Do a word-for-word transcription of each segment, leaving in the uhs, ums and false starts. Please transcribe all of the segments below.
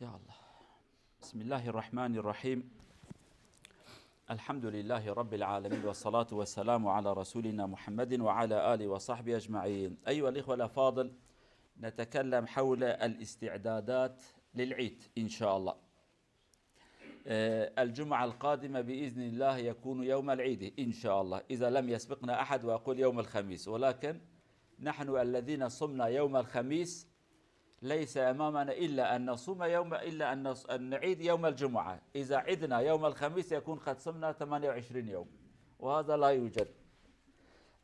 يا الله. بسم الله الرحمن الرحيم. الحمد لله رب العالمين، والصلاة والسلام على رسولنا محمد وعلى آله وصحبه أجمعين. أيها الإخوة الأفاضل، نتكلم حول الاستعدادات للعيد إن شاء الله. آه، الجمعة القادمة بإذن الله يكون يوم العيد إن شاء الله، إذا لم يسبقنا أحد وأقول يوم الخميس، ولكن نحن الذين صمنا يوم الخميس ليس أمامنا إلا أن نصوم يوم، إلا أن نص-، أن نعيد يوم الجمعة. إذا عدنا يوم الخميس يكون قد صمنا ثمانية وعشرين يوم، وهذا لا يوجد.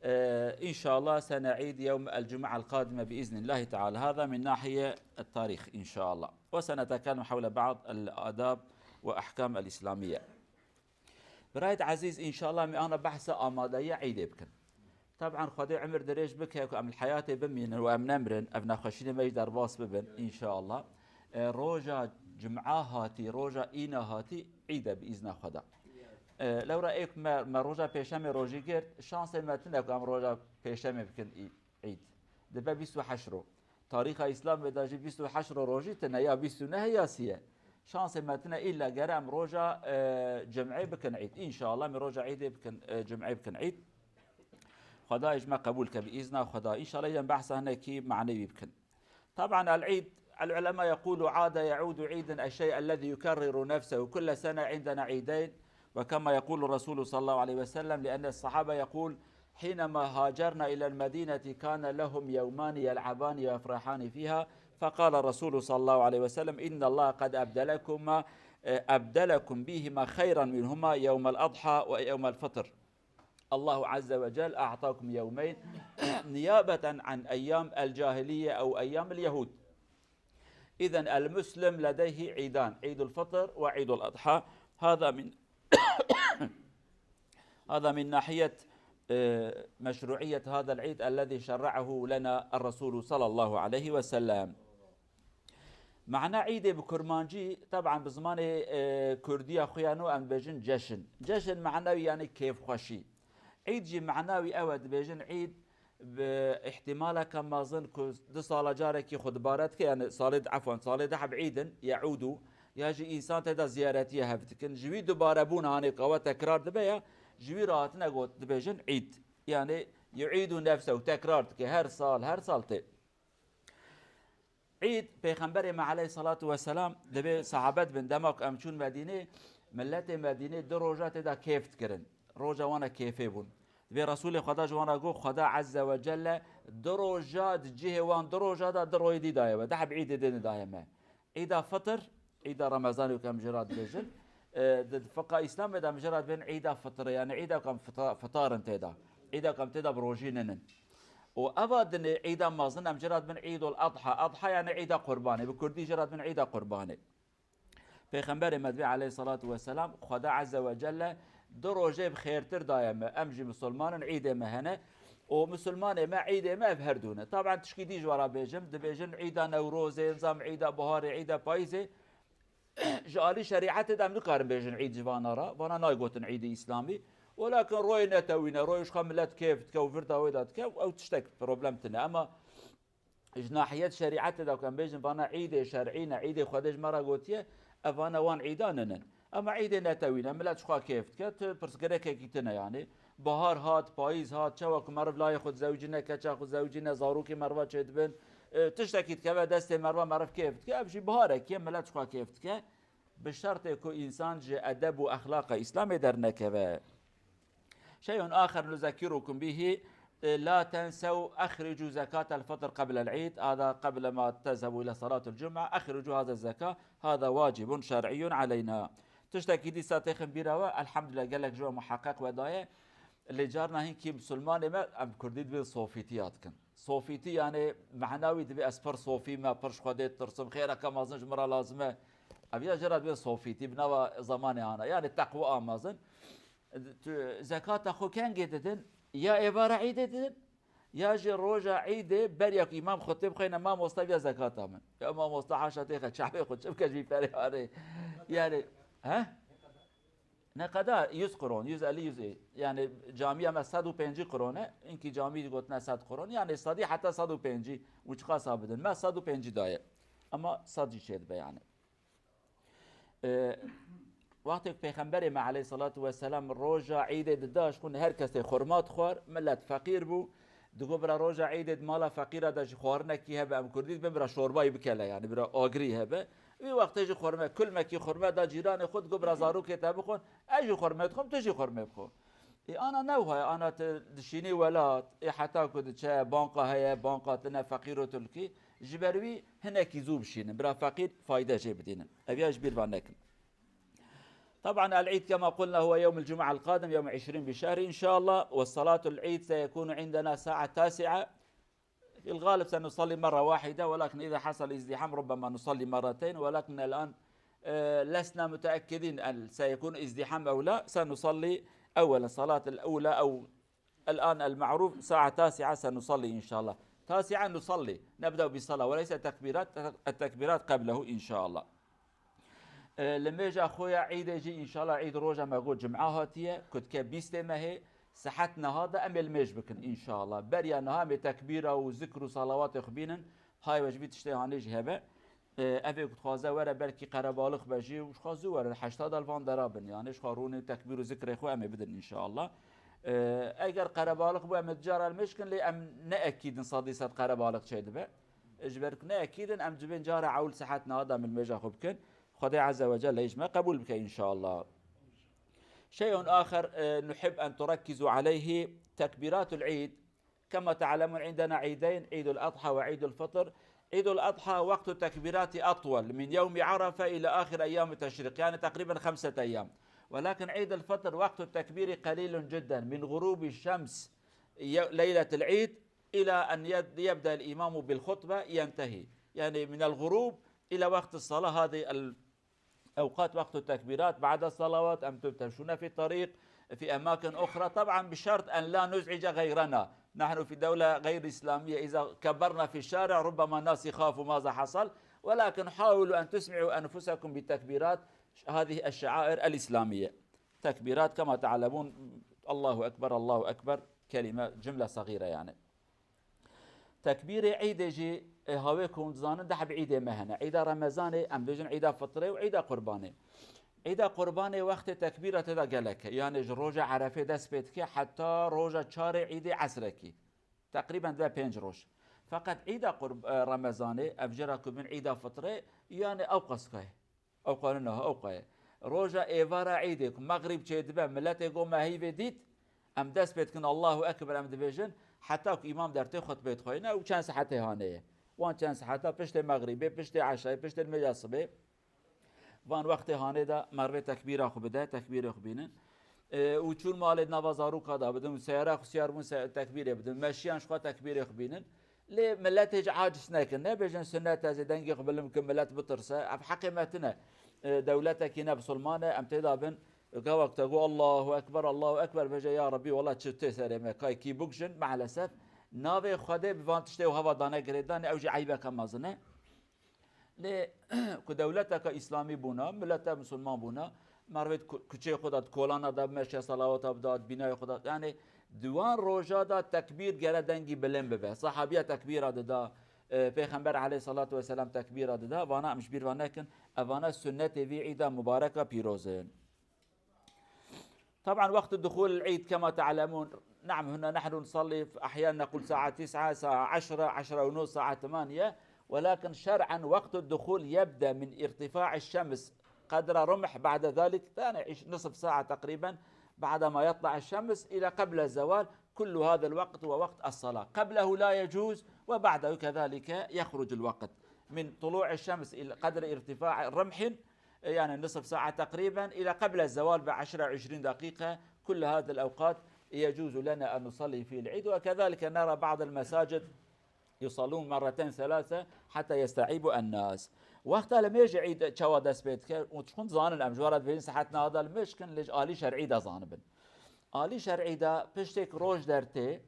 آه، إن شاء الله سنعيد يوم الجمعة القادمة بإذن الله تعالى. هذا من ناحية التاريخ إن شاء الله. وسنتكلم حول بعض الآداب وأحكام الإسلامية. Birayê ezîz, înşallah em ana behsa amadeyiya Îdê bikin. Teban Xwedê emir dirêj bike ku em li heyatê bimînin û em nemirin, ev nexweşînê me jî derbas bibin, înşallah. E, roja Cuma hatî, roja Îna hatî, Îd e bi îzna Xweda. E, lewra ê ku me, me roja Pêşemê rojî girt, şansê me tune ku em roja Pêşemê bikin Î-, Îd. Dibe bîst û heşt ro. Tarîxa Îslamê de jî bîst û heşt ro rojî tune, ya bîst û neh ya sî ye. Şansê me tune îlla gere em roja, e, Cumê bikin Îd. Înşallah em roja Îdê bikin, e, Cumê bikin Îd. Xwedayê ji me qebûl ke bi îzna Xweda. Înşallah em behsa hinekî manevî bikin. طبعا العيد، العلماء يقول عاد يعود عيدا، الشيء الذي يكرر نفسه كل سنة عندنا عيدين، وكما يقول الرسول صلى الله عليه وسلم، لأن الصحابة يقول: حينما هاجرنا إلى المدينة كان لهم يومان يلعبان ويفرحان فيها، فقال الرسول صلى الله عليه وسلم: إن الله قد أبدلكما، أبدلكم بهما خيرا منهما يوم الأضحى ويوم الفطر. الله عز وجل أعطاكم يومين نيابة عن أيام الجاهلية أو أيام اليهود. إذن المسلم لديه عيدان، عيد الفطر وعيد الأضحى. هذا من هذا من ناحية، آه، مشروعية هذا العيد الذي شرعه لنا الرسول صلى الله عليه وسلم. Mana Îdê bi kurmancî, teban bi zimanê, e, kurdiya xwe ya nû em dibêjin ceşn. Ceşn mana wî yani kêfxweşî. Îd jî mana wî ew e, dibêjin Îd bi îhtimaleke mezin ku du sala carekî xwe dibare dike, yani salê di, efwan, salê di heb Îd in, yeûdû, ya jî însan tê de ziyaretiyê hev dikin. Ji wî dubarebûna hanê ku ew tekrar dibe ya, ji wî re hatine got, dibêjin Îd. Yani yuîdu nefsehu, tekrar dike, her sal, her sal tê. Îd, Pêxemberê me aleyhissalatu vesselam, dibê sahabe dibin, dema ku em çûn Medînê, miletê Medînê du roja tê de kêf dikirin. Roja wan e kêfê bûn. Dibê Resûlê Xweda ji wan re got, Xweda Azze ve Celle du roja di cihê wan du roja de du royê dî daye we, du heb Îdê din daye me. Îda Fitir, Îda Remezanê ku em jê re dibêjin, e, di fiqa Îslamê de em jê re dibên Îda Fitirê, yani Îda ku em fita-, fitar in tê de. Îda ku em tê de bi rojî ninin. Û eva dinê Îda mezin em jê re dibin Îdul Adha. Adha yani Îda Qurbanê. Bi kurdî jê re dibin Îda Qurbanê. Pêxemberê me dibê aleyhissalatu vesselam, Xweda Azze ve Celle du rojê bi xêrtir daye me. Em jî misilman in, Îdê me hene. Û misilmanê me, Îdê me ev her du ne. Taban tişkî dî ji we re bêjim, dibêjin Îda Newrozê, nizam Îda Biharê, Îda Payîzê. Ji alî şerîetê de em nikarin bêjin Îd ji vana re. Vana nayê gotin Îdê Îslamî. Welakin royê netewî ne, royê ji xwe milet kêf dike û virda wê de dike, ew tiştek problem tine. Ema ji nahiyet şerîetê de ku em bêjin vana Îdê şer'î ne, Îdê Xwedê ji me re gotiye, ev vana wan Îda ninin. Ema Îdê netewî ne, milet ji xwe kêf dike, tu pirsgirêkekî tine yani. Bahar hat, payîz hat, çawa ku meriv layê xwe dizewicîne, keça xwe dizewicîne, zarokê meriva çêdibin, e, tiştekî dikeve destê meriva, meriv kêf dike, ev jî biharekî ye, milet ji xwe kêf dike. Bi şertê ku însan ji edeb û exlaqa Îslamê dernekeve. شيء آخر نذكركم به، لا تنسوا أخرجوا زكاة الفطر قبل العيد، هذا قبل ما تذهبوا إلى صلاة الجمعة، أخرجوا هذا الزكاة، هذا واجب شرعي علينا. Tiştekî dîsa têxin bîra we, elhamdülillah gelek ji we muheqeq we daye. Lê carna hinkî misilmanê me, em kurdî dibê sofîtî ya dikin. Sofîtî yani mehna wî dibê ez pir sofî me, pir ji Xwedê ditirsim, xêreke mezin ji min re lazim e. Ev ya jê re dibê sofîtî, bi nava zemanê ana. Yani teqwa mezin. Tu zekata xwe kengê didin, ya êvara Îdê didin, ya jî roja Îdê beriya ku îmam xutbê bixwîne, mamosta viya zekata min. Ya mamosta haşa têxe çavê xwe çi bike ji vî perê anê. Yani, he? Ne qedar? Yüz kron, yüz elli, yüz elli. Yani camiya me sed û pêncî kron e, inkî camî gotine sed kron. Yani sedî heta sed û pêncî û çiqasa bidin. Me sed û pêncî daye. Ama sed jî çêdibe yani. E, Wextê ku Pêxemberê me aleyhissalatu vesselam roja Îdê dida, ji xwe her kesê xurma dixwar, millet feqîr bû. Digot, bira, roja Îdê di mala feqîra de jî xwarinekî hebe, em kurdî dibin, bira, şorbayî bikele, yanî bira agirî hebe. Wî wextê jî xurme, kulmekî xurme da cîranê xwe, digot, bira, zarokê te bixwin, ez jî xurmê dixwim, tu jî xurmê bixwe. Ê, ana ne wiha ye, ana tu dişînî welat, ê, heta ku diçe, banka heye, banka tine, feqîr û tulkî, ji ber wî hinekî zû bişînin, bira feqîr fayde jê bidînin. Ev ya ji bîr van nekin. طبعا العيد كما قلنا هو يوم الجمعة القادم، يوم عشرين بشهر إن شاء الله، وصلاة العيد سيكون عندنا ساعة تاسعة. في الغالب سنصلي مرة واحدة، ولكن إذا حصل ازدحام ربما نصلي مرتين، ولكن الآن، آه، لسنا متأكدين هل سيكون ازدحام أو لا. سنصلي أولا صلاة الأولى أو الآن المعروف ساعة تاسعة سنصلي إن شاء الله. تاسعة نصلي، نبدأ بالصلاة وليس تكبيرات، التكبيرات قبله إن شاء الله. E, limêja xwe ya Îdê jî înşallah Îd roja me got Cum'a hatiye, ku dike bîstê mehê, sihet niha de em ê limêj bikin înşallah. Beriya niha em ê tekbîra û zikr û salawatê xwe bînin, hay we ji vî tiştê hanê jî hebe. E, evê ku dixwaze were belkî qerebalix be jî û ji xwe zû were, heşta dal van dera bin. Yanê ji xwe rûnê tekbîr û zikrê xwe em ê bidin înşallah. E, eger qerebalix bû em ê cara limêj kin, lê em ne ekîd in sedî sed qerebalix çêdibe. Ji ber ku ne ekîd in, em cibên cara ewl sihet niha de milmêja xwe bikin. Xwedê Azze ve Celle ji me qebûl bike înşallah. شيء آخر، آه، نحب أن تركزوا عليه تكبيرات العيد. كما تعلمون عندنا عيدين، عيد الأضحى وعيد الفطر. عيد الأضحى وقت التكبيرات أطول، من يوم عرفة إلى آخر أيام التشريق، يعني تقريبا خمسة أيام. ولكن عيد الفطر وقت التكبير قليل جدا، من غروب الشمس ي-، ليلة العيد إلى أن يد-، يبدأ الإمام بالخطبة ينتهي، يعني من الغروب إلى وقت الصلاة. هذه الأوقات وقت التكبيرات بعد الصلوات، أنتم تمشون في الطريق في أماكن أخرى، طبعا بشرط أن لا نزعج غيرنا، نحن في دولة غير إسلامية، إذا كبرنا في الشارع ربما الناس يخافوا ماذا حصل، ولكن حاولوا أن تسمعوا أنفسكم بتكبيرات هذه الشعائر الإسلامية. تكبيرات كما تعلمون، الله أكبر، الله أكبر، كلمة، جملة صغيرة يعني. Tekbîrê Îdê jî, e, hawê ku hûn dizanin, deh bi Îdê me hene. Îda Remezanê, em bêjin Îda Fitrê û Îda Qurbanê. Îda Qurbanê wextê tekbîra tê de gelek e. Yanê ji roja Erefê dest pê dike heta roja çarê Îdê Esrekî. Teqrîben dibe pênc roj. Feqet Îda Qurb-, e, Remezanê, ev jê re ku bin Îda Fitrê, yanê ew qas kayê. Ew qanûn niha, ew qaye. Roja êvara Îdê ku mexrîb çêdibe, miletê go me heyvê dît, em dest pê dikin, Allahu Ekber, em dibêjin, heta ku îmam dertê xutbê dixweyne, ew çend saetê hanê ye. Wan çend saeta piştê mexrîbê, piştê eşayê, piştê nimêja sibê. Van wextê hanê de mervê tekbîra xwe bide, tekbîrê xwe bînin. E, û çûn malê di nava zaroka de bidin, û seyara xwe siyar bûn, se-, tekbîrê bidin. Meşiyan ji xwe tekbîrê xwe bînin. Lê miletê jî aciz nekin, nebêjin sunnet e, ez ê dengê xwe bilind bikim, milet bitirse. Ev heqê me tine. E, dewletekî ne bisilman e, em tê de bin. Gava ku te got, "Allahu Ekber, Allahu Ekber," bêje, "Ya Rebî, wela çi tê serê me, kay kî bikujin." Maalesef navê Xwedê bi van tiştê û heva dane girêdanê, ew jî eybeke mezin e. Lê ku dewleteke îslamî bûna, milete misilman bûna, mervê di ku-, kuçeyê xwe de, di kolana de bimeşe, selawata bida, di bînayê xwe de, yanî di wan roja de tekbîr gere dengî bilind bibe. Sahabiya tekbîra dida, e, Pêxember aleyhissalatu vesselam tekbîra dida, vana em ji bîr ve nekin, evana sunnetê vî îda mubareka pîroz in. طبعا وقت دخول العيد كما تعلمون، نعم، هنا نحن نصلي في، أحيانا نقول ساعة تسعة، ساعة عشرة، عشرة ونص، ساعة ثمانية، ولكن شرعا وقت الدخول يبدأ من ارتفاع الشمس قدر رمح، بعد ذلك ثاني عش-، نصف ساعة تقريبا بعد ما يطلع الشمس إلى قبل الزوال، كل هذا الوقت هو وقت الصلاة، قبله لا يجوز وبعده كذلك يخرج الوقت، من طلوع الشمس إلى قدر ارتفاع رمح، يعني نصف ساعة تقريبا، إلى قبل الزوال بعشرة عشرين دقيقة. كل هذه الأوقات يجوز لنا أن نصلي فيه العيد، وكذلك نرى بعض المساجد يصلون مرتين ثلاثة حتى يستعيب الناس. Wexta limêjê Îd çawa dest pê dike? Û çixûn dizanin, em ji we re dibêjin saet niha de limêj kin, lê ji alî şer'î de zanibin. Alî şer'î de piştêk roj dertê,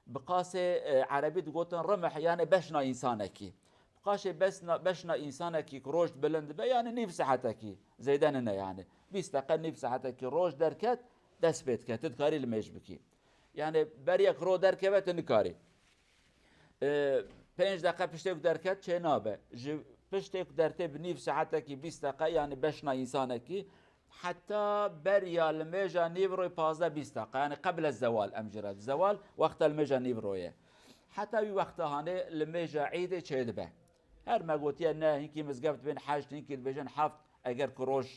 bi qasê, e, erebî digotin rimh, yanê beşna însanekî. Bi qasê besna-, beşna însanekî ku roj bilind dibe, yanê nîv saetekî, zêde nine yanê. Bîst deqe, nîv saetekî roj derket, dest pê dike, tu dikarî limêj bikî. Yanê beriyek ro derkeve, tu nikarî. E, pênc deqe piştê ku derket çê nabe. Ji Piştê ku dertê bi nîv saetekî bîst deqe, yanî beşna însanekî, heta beriya limêja nîvroyê pazdeh bîst deqe, yanî qeble zewal em jî re. Zewal wexta limêja nîvroyê. Heta wî wexta hanê limêja îdê çêdibe. Her me gotiye ne, hinkî mizgeft bên heşt, hinkî dibêjin heft, eger ku roj,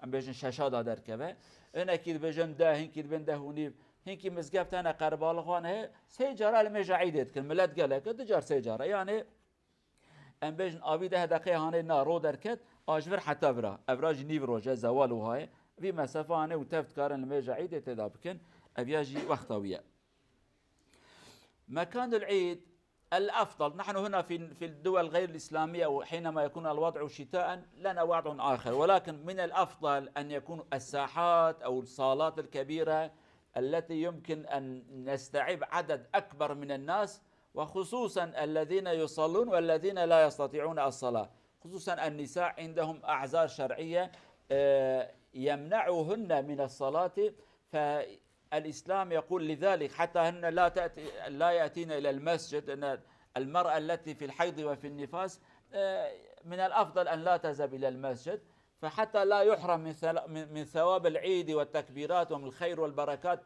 em bêjin şeşa da derkeve. Hinekî dibêjin deh, hinkî dibên deh û nîv. Hinkî mizgeft hene qerebalix wan heye. Sê cara limêja îdê dikin. Milet gelek e, du car sê cara. Yanî em bêjin avî deh deqeyê hanê na ro derket, a ji vir heta vira. Evra jî nîv roj e, zewal wiha ye. Vî mesefe hanê û tev dikarin limêja îdê tê da bikin. Ev ya jî wexta wî ye. مكان العيد الأفضل، نحن هنا في، في الدول غير الإسلامية، وحينما يكون الوضع شتاء لنا وضع آخر، ولكن من الأفضل أن يكون الساحات أو الصالات الكبيرة التي يمكن أن نستوعب عدد أكبر من الناس، وخصوصًا الذين يصلون والذين لا يستطيعون الصلاة، خصوصًا النساء عندهم أعذار شرعية، آه، يمنعهن من الصلاة، فالإسلام يقول لذلك حتى هن لا تأتي، لا يأتين إلى المسجد، أن المرأة التي في الحيض وفي النفاس، آه، من الأفضل أن لا تذهب إلى المسجد، فحتى لا يحرم من ثل-، من، من ثواب العيد والتكبيرات ومن الخير والبركات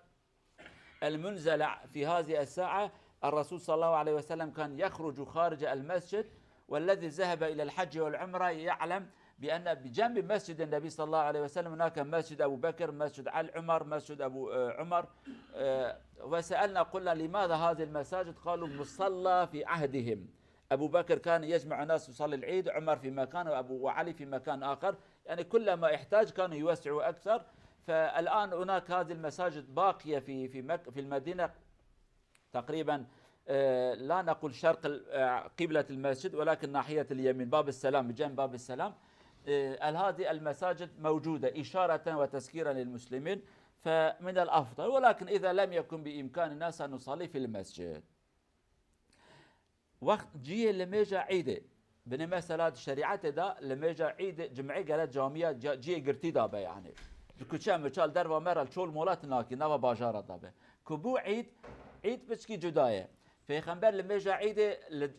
المنزلة في هذه الساعة. الرسول صلى الله عليه وسلم كان يخرج خارج المسجد، والذي ذهب إلى الحج والعمرة يعلم بأن بجنب مسجد النبي صلى الله عليه وسلم هناك مسجد أبو بكر، مسجد علي، عمر، مسجد أبو، آه، عمر. آه، وسألنا، قلنا: "لماذا هذه المساجد؟" قالوا: "مصلى في عهدهم." أبو بكر كان يجمع الناس يصلي العيد، عمر في مكان، وأبو، وعلي في مكان آخر. يعني كلما احتاج كانوا يوسعوا أكثر. فالآن هناك هذه المساجد باقية في، في مك-، في المدينة تقريبًا، آه، لا نقول شرق ال-، آه، قبلة المسجد، ولكن ناحية اليمين، باب السلام، بجنب باب السلام. آه، هذه المساجد موجودة إشارة وتذكيرا للمسلمين، فمن الأفضل، ولكن إذا لم يكن بإمكاننا سنصلي في المسجد. Wext cihê limêja îdê. Binê mesela di şerîetê de limêja îdê cimê gere camiya ca-, cihê girtî de be, yanî. Di kuçe miçe li derva me re li çol mola tu nakî, nava bajara de be. Ku bû îd, îd piçkî cuda ye. Pêxember limêja îdê li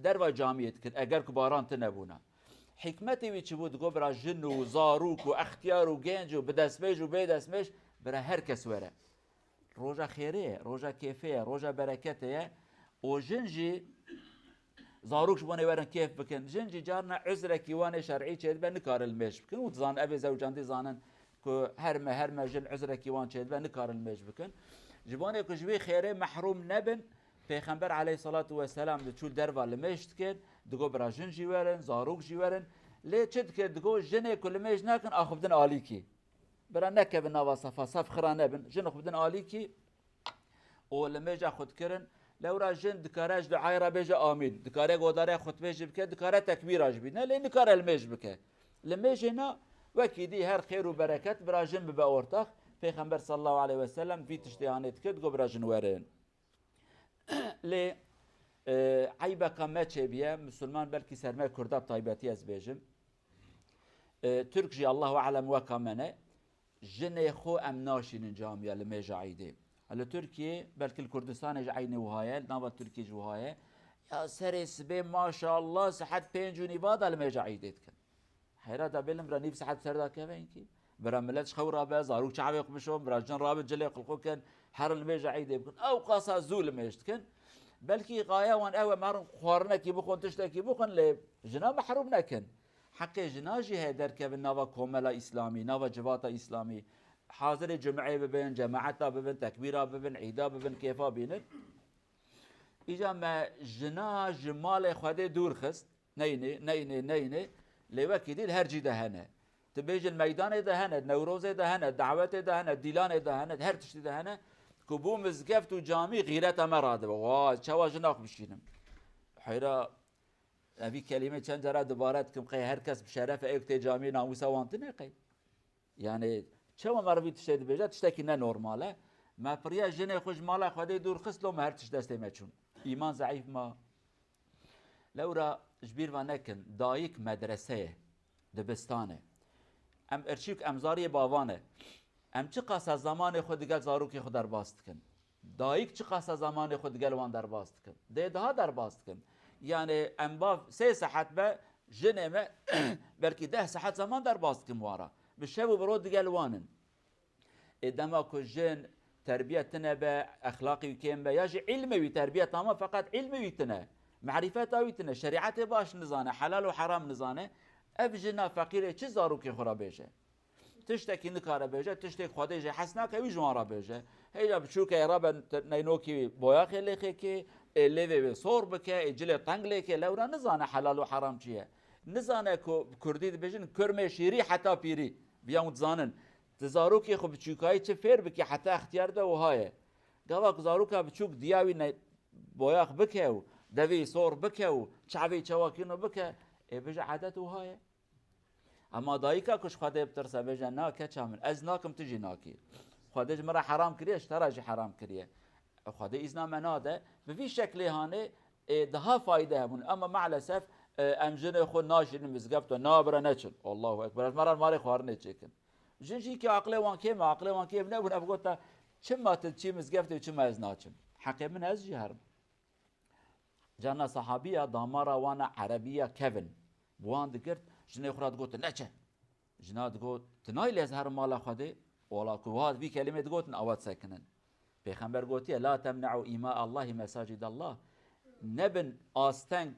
derva camiyê dikir, eger ku baran tune bûna. Hikmetê wî çi bû? Digot bira jin û zarok û extiyar û genc û bi destmêj û bê destmêj, bira her kes were. Roja xêrê ye, roja kêfê ye, roja bereketê ye. Û jin jî, zarok ji bo nê werin kêf bikin. Jin jî carna uzrekî wan ê şer'î çêdibe, nikarin limêj bikin. Û dizanin, ev ê zewcandî zanin ku her me, her me jin uzrekî wan çêdibe, nikarin limêj bikin. Ji bo nê ku ji wî xêrê mehrûm nebin, Pêxember aleyhisselatu vesselam diçû derva limêj dikir, digot bira jin jî werin, zarok jî werin. Lê çi dikir? Digot jinê ku limêj nakin, axiftin alîkî. Bira nekevin nava sefa, sef xira nebin. Jin xwe bidin alîkî û limêja xwe dikirin. Lewra jin dikare ji duayê re bêje amîn. Dikare godarê xutbê jî bike, dikare tekbîra jî bîne. Lê nikare limêj bike. Limêjê na wekî dî her xêr û bereket bira jin bibe ortax. Pêxember sallallahu aleyhi ve sellem vî tiştê hanê dikir, digot bira jin werin. Lê, e, eybeka me çêbiye, misilman belkî ser me Kurda bi taybetî ez bêjim. E, Tirk jî Allahu alem weka me ne. Jinê xwe em naşînin camiya limêja îdê. Li Tirkiyê, belkî li Kurdistanê jî eynî wiha ye, li nava Tirkiyê jî wiha ye. Ya serê sibê maşallah saet pênc û nîva de limêja îdê dikin. Heyra da bêlim bira nîv saet ser da keve inkî. Bira millet ji xew rabe, zarok çavê xwe bişon, bira jin rabe cilê xwe li xwe kin, herin limêja îdê bikin. Ew qasa zû limêj dikin. Belkî gaye wan ew e, merin xwarinekî bixwin, tiştekî bixwin, lê jina mehrûm nekin. Heqê jina jî heye derkevin nava komela îslamî, nava civata îslamî. Hazirê cumeyê bibin, cemaeta bibin, tekbîra bibin, îda bibin, kêfa bînin. Îca me jina ji malê Xwedê dûr xist. Neyne, neyne, neyne. Lê wekî dî li her cî de hene. Tu bêjî li meydanê de hene, di Newrozê de hene, di dawetê de hene, di dîlanê de hene, di her tiştî de hene. Ku bû mizgeft û camî xîreta me radibe. Wa, çawa jina xwe bişînim? Heyra, evî kelîme çend cara dubare dikim, qey her kes bi şeref e, êk tê camî namûsa wan tune qey. Yani, çawa me re vî tiştê dibêje, tiştekî ne normal e. Me piriya jinê xwe ji mala Xwedê dûr xist, lo me her tişt destê me çûn. Îman zeîf ma. Lewra ji bîr ve nekin, dayik medrese ye, dibistan e. Em irçîk, em zariyê bavan e. Em çiqasa zamanê xwe digel zarokê xwe derbas dikin? Dayik çiqasa zamanê xwe digel wan derbas dikin? Dê daha derbas dikin. Yani em bav sê saet be, Jinê me belkî deh saet zaman derbas dikim wara. Bi şev û bi roj digel wan in. Ê dema ku jin terbiye tine be, exlaqî wî kêm be, ya jî îlmê wî terbiye tama feqet îlmê wî tine, marîfeta wî tine, şerîetê baş nizane, helal û heram nizane, ev jina feqîrê çi zarokê xwe re bêje? Tiştekî nikare bêje, tiştê Xwedê jê hes nake, wî ji wan re bêje. Hêja biçûke ê rabe te-, neynokî boyaxê lêxê kê, ê lêvê wê sor bike, ê cilê teng lêke, lewra nizane helal û heram çi ye. Nizane ku bi kurdî dibêjin, kurmê şîrî heta pîrî. Viya hûn dizanin. Ti zarokê xwe biçûkayî çi fêr bikî heta extiyar de wiha ye. Gava ku zaroka biçûk diya wî ne-, boyax bike û devê wî sor bike û çavê wî çewakîno bike, ê bêje edet wiha ye. Ema dayika ku ji Xwedê bitirse, bêje, na keça min, ez nakim, tu jî nakî. Xwedê ji min re heram kiriye, ji te re jî heram kiriye. Xwedê îzna me nade. Bi vî şeklê hanê, ê, daha fayde hebûn. Ema maalesef, ê, em jinê xwe naşînin mizgeft û nabire neçin. Allahu Ekber. Ez me re marê xwarinê çêkin. Jin jî ki aqilê wan kêm e, aqilê wan kêm nebûn, ev gota, çima tu çî mizgeftê û çima ez naçim? Heqê min ez jî herim. Carna sahabiya damara wana erebiya kevin. Bi wan digirt, jinê xwe re digot, neçe. Jina digot, tu nayê lê ez herim mala Xwedê? Wala ku wiha vî kelimê digotin, awa disekinin. Pêxember gotiye, la temne'u îma Allahi mesacid Allah. Nebin asteng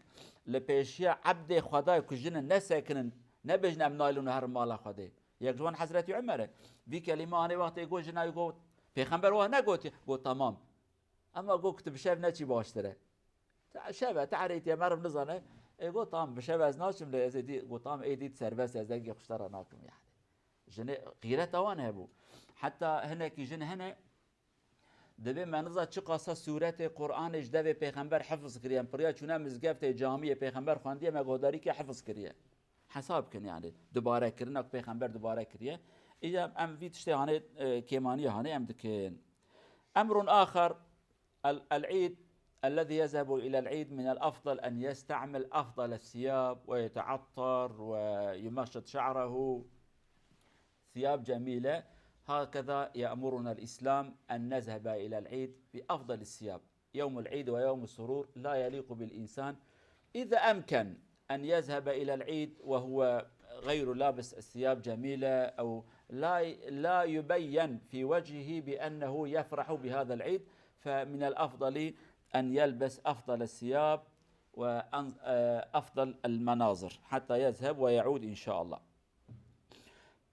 li pêşiya ebdê Xwedayê ku jinin nesekinin, nebêjin em naylin û herin mala Xwedê. Yek ji wan Hezretî Umer e. Vî kelîme anê wextê got, jina wî got, Pêxember wiha negotiye? Got, tamam. Ema got, tu bi şev neçî baştir e. Te şev e, te erê tiye, meriv nizane. Ê got, tamam, bi şev ez naçim lê ez ê dî, got, tamam, ê dî serbest e, ez dengê xwe ji te re nakim yani. Jinê xîreta wan hebû. Heta hinekî jin hene, dibê me niza çiqasa sûretê Qur'anê ji devê pêxember hifiz kiriye. Em piriya çûne mizgeftê, camiyê, pêxember xwendiye, me guhdarî ke hifiz kiriye. Hesab kin yani, dubare kirina ku pêxember dubare kiriye. Îca em vî tiştê hanê, e, kêmaniye hanê em dikin. أمر آخر، ال-، العيد، الذي يذهب إلى العيد من الأفضل أن يستعمل أفضل الثياب ويتعطر ويمشط شعره، ثياب جميلة. هكذا يأمرنا الإسلام أن نذهب إلى العيد بأفضل الثياب. يوم العيد ويوم السرور لا يليق بالإنسان إذا أمكن أن يذهب إلى العيد وهو غير لابس ثياب جميلة أو لا، لا يبين في وجهه بأنه يفرح بهذا العيد، فمن الأفضل أن يلبس أفضل الثياب وأن-، آه، أفضل المناظر حتى يذهب ويعود إن شاء الله.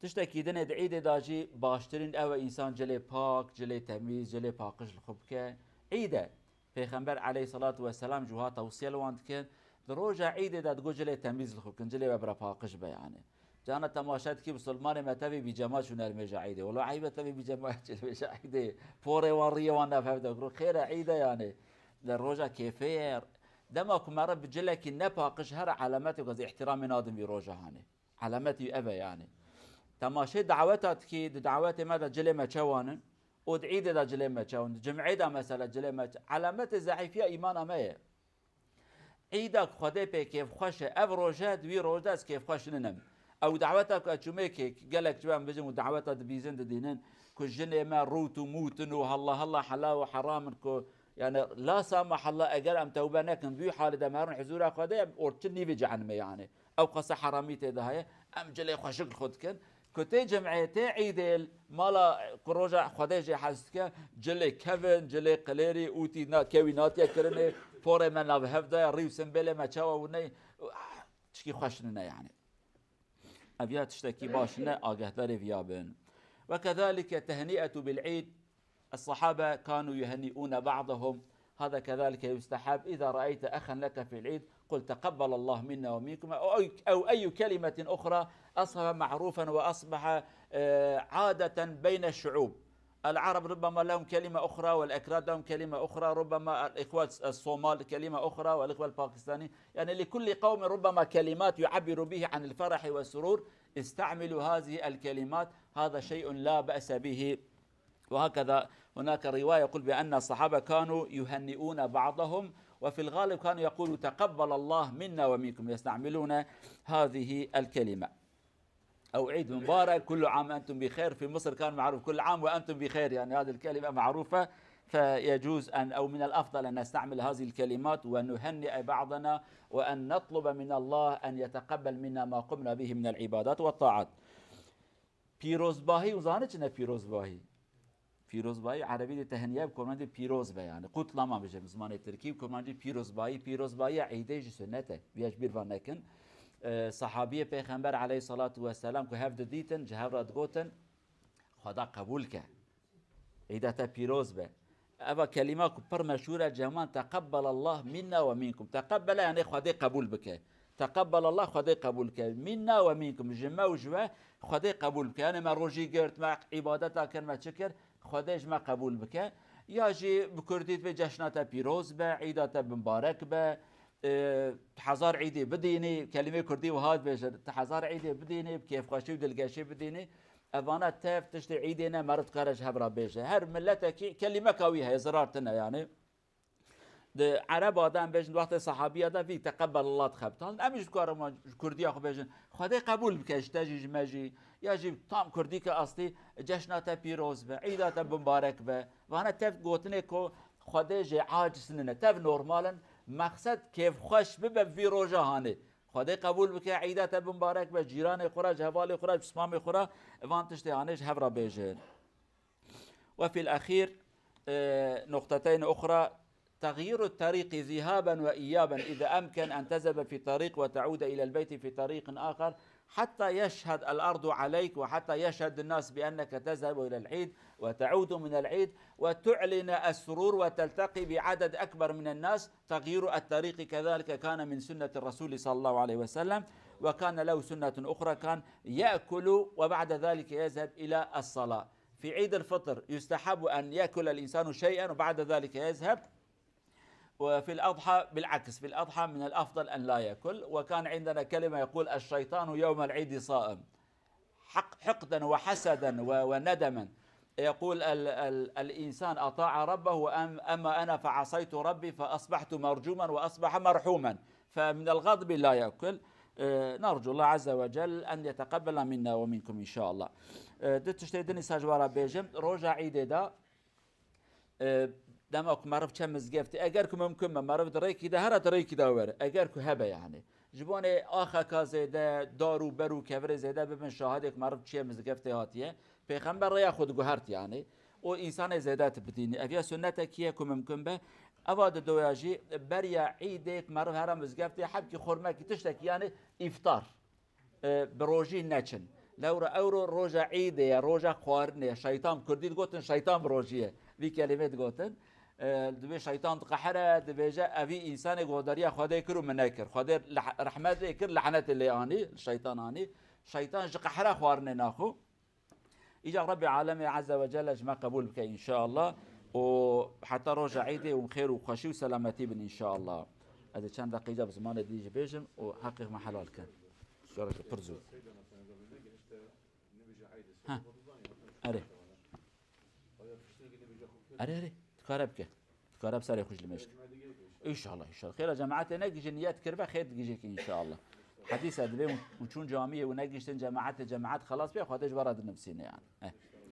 Tiştekî din ê di îdê de jî baştirîn ew e însan cilê pak, cilê temîz, cilê paqij li xwe bike. Îd e. Pêxember eleyhî selatu weselam ji wiha tewsiye li wan dikin. Di roja îdê de digot cilê temîz li xwe bikin, cilê we bira paqij be yani. Cana temaşe dikî misilmanê me tevî bîcema çûne li mêja îdê. Wela eyb e tevî bîcema çûne li mêja îdê. Porê wan riyê wan nav hev de kiro. Xêr e îd e yani. Li roja kêfê ye. Dema ku meriv bi cilekî nepaqij here elemetê ku ez îhtîramê nadim vî roja hanê. Elemetî ev e yani. Temaşê daweta dikî, di dawetê me de cilê me çewan in û di îdê de cilê me çewan in. Di cimê de mesela cilê me çe-, elemetê zeîfiya îmana me ye. Îda ku Xwedê pê kêfxweş e, ev roje, di wî roj de ez kêfxweş ninim. Ew daweta ku ez çûmê kê, gelek ji em bijim û daweta dibîzin didînin ku jinê me rût û mût in û halla halla helal û heram in ku yani la samahalla eger em tewbe nekin, bi wî halê de em herin huzûra Xwedê, em orçin nîvê cehenimê yani. Ew qasa heramî tê de heye, em cilê xweşik li xwe dikin. Ku tê cem'ê, tê îdê, mala ku roja Xwedê jê hez dike, cilê kevin, cilê qilêrî, ûtî na-, kewî natiye kirinê, porê me nav hev de ye, rî û simbêlê me çawa wûney, tişkî xweş nine yani. Ev ya tiştekî baş ne, agehdarê viya bin. وكذلك التهنئة بالعيد، الصحابة كانوا يهنئون بعضهم. هذا كذلك يستحب. إذا رأيت أخا لك في العيد، قل: تقبل الله منا ومنكم، أو أي، أو أي كلمة أخرى أصبح معروفا وأصبح، آه، عادة بين الشعوب. العرب ربما لهم كلمة أخرى، والأكراد لهم كلمة أخرى، ربما الإخوة الصومال كلمة أخرى، والإخوة الباكستاني، يعني لكل قوم ربما كلمات يعبر به عن الفرح والسرور، استعملوا هذه الكلمات، هذا شيء لا بأس به. وهكذا هناك رواية يقول بأن الصحابة كانوا يهنئون بعضهم، وفي الغالب كانوا يقولوا: تقبل الله منا ومنكم، يستعملون هذه الكلمة. أو عيد مبارك، كل عام أنتم بخير. في مصر كان معروف: كل عام وأنتم بخير، يعني هذه الكلمة معروفة فيجوز أن، أو من الأفضل أن نستعمل هذه الكلمات ونهنئ بعضنا وأن نطلب من الله أن يتقبل منا ما قمنا به من العبادات والطاعات. Pîrozbahî, û zanî çi ne pîrozbahî? Pîrozbahî erebî de tehniye bi kurmancî pîroz be yani. Kutlama bije bi zimanê tirkî, bi kurmancî pîrozbahî. Pîrozbahiya îdê jî sunnet e. Viya ji bîr va nekin. Ee, sahabiyê Pêxember aleyhissalatu vesselam ku hev didîtin, ji hev re digotin, Xweda qebûl ke. Îda te pîroz be. Eva kelîma ku pir meşhûr e, ceman, "Teqebbelallah minna ve minkum." Teqebbele yani Xwedê qebûl bike. Teqebbelallah, Xwedê qebûl ke. Minna ve minkum, ji me û ji we Xwedê qebûl bike. Yani me rojî girt, me îbadeta kir, me çi kir, Xwedê ji me qebûl bike. Ya jî bi kurdî dibê, "Ceşna te pîroz be, îda te bimbarek be." E, hezar îdê bidînî, kelîmê kurdî wiha dibêjin, "Ti hezar îdê bidînî, bi kêfxweşî û dilgeşî bidînî." Evana tev tiştê îdê ne, meriv dikare ji hev re bêje. Her miletekî kelîmeka wî heye, zirar tine yani. Di Ereba de em bêjin, wextê sahabiya de vî "Teqebbelallah" dixebitandin. Em jî dikarin ji kurdiya xwe bêjin, "Xwedê qebûl bike ji te jî, ji me jî." Ya jî tam kurdî ke astî, "Ceşna te pîroz be, îda te bimbarek be." Vana tev gotinê ku Xwedê jê aciz nine, tev normal in. Mexsed kêfxweş bibe vî roja hanê. Xwedê qebûl bike, îda te bimbarek be, cîranê xwe re, ji hevalê xwe re, ji pismamê xwe re, van tiştê hanê ji hev re bêjin. وفي الأخير، آه، نقطتين أخرى. تغيير الطريق ذهابا وإيابا، إذا أمكن أن تذهب في طريق وتعود إلى البيت في طريق آخر، حتى يشهد الأرض عليك وحتى يشهد الناس بأنك تذهب إلى العيد وتعود من العيد وتعلن السرور وتلتقي بعدد أكبر من الناس. تغيير الطريق كذلك كان من سنة الرسول صلى الله عليه وسلم، وكان له سنة أخرى، كان يأكل وبعد ذلك يذهب إلى الصلاة. في عيد الفطر يستحب أن يأكل الإنسان شيئا وبعد ذلك يذهب. وفي الأضحى بالعكس، في الأضحى من الأفضل أن لا يأكل. وكان عندنا كلمة يقول: "الشيطان يوم العيد صائم"، حق-، حقدا وحسدا و-، وندما. يقول ال-، ال-، الإنسان أطاع ربه، أم-، أما أنا فعصيت ربي فأصبحت مرجوما وأصبح مرحوما. فمن الغضب لا يأكل. آه، نرجو الله عز وجل أن يتقبل منا ومنكم إن شاء الله. آه، du tiştê din îsa ji we re bêjim. Roja Îdê de, e, dema ku meriv çe mizgeftê, eger ku mimkun be, meriv di rêkî de here, di rêkî de were. Eger ku hebe yani. Ji bonê axeka zêde, dar û ber û kevirê zêde bibin şahidê ku meriv çiye mizgeftê hatiye. Pêxember rêya xwe diguhert yani. Û însanê zêde tu bidînî. Ev ya sunnetekî ye ku mimkun be. Eva di doya jî beriya Îdê ku meriv here mizgeftê, hebkî xurmekî tiştekî yani îftar. E, bi rojî neçin. Lewra ewro roja Îdê ye, roja xwarinê ye. Şeytan, kurdî digotin şeytan bi rojî ye. Vî kelîmê digotin. E, dibê şeytan diqehire, dibêje, "Evî însanê godariya Xwedê kir û min nekir. Xwedê leh-, rehmetê kir, lehnetê lê anî, şeytan anî." Şeytan ji qehira xwarinê naxo. Îca Rebbê Alemê Azze ve Celle ji me qebûl bike înşallah. Û heta roja Îdê hûn xêr û xweşî û selametî bin înşallah. Ez ê çend deqîca bi zimanê dî jî bêjim û heqê me helal kin. Şereke pir zû. Ha. Erê. Erê, erê. Dikare bike. Dikare bi serê xwe ji limêj ke. Înşallah, înşallah. Xêra cemaetê negihîje, niyet kiribe, xêr digihîje ke înşallah. Hedîse dibê û, û çûn camiyê û negihîştin cemaetê, cemaet xelas bê, Xwedê ji we re dinivîsîne yani. Eh.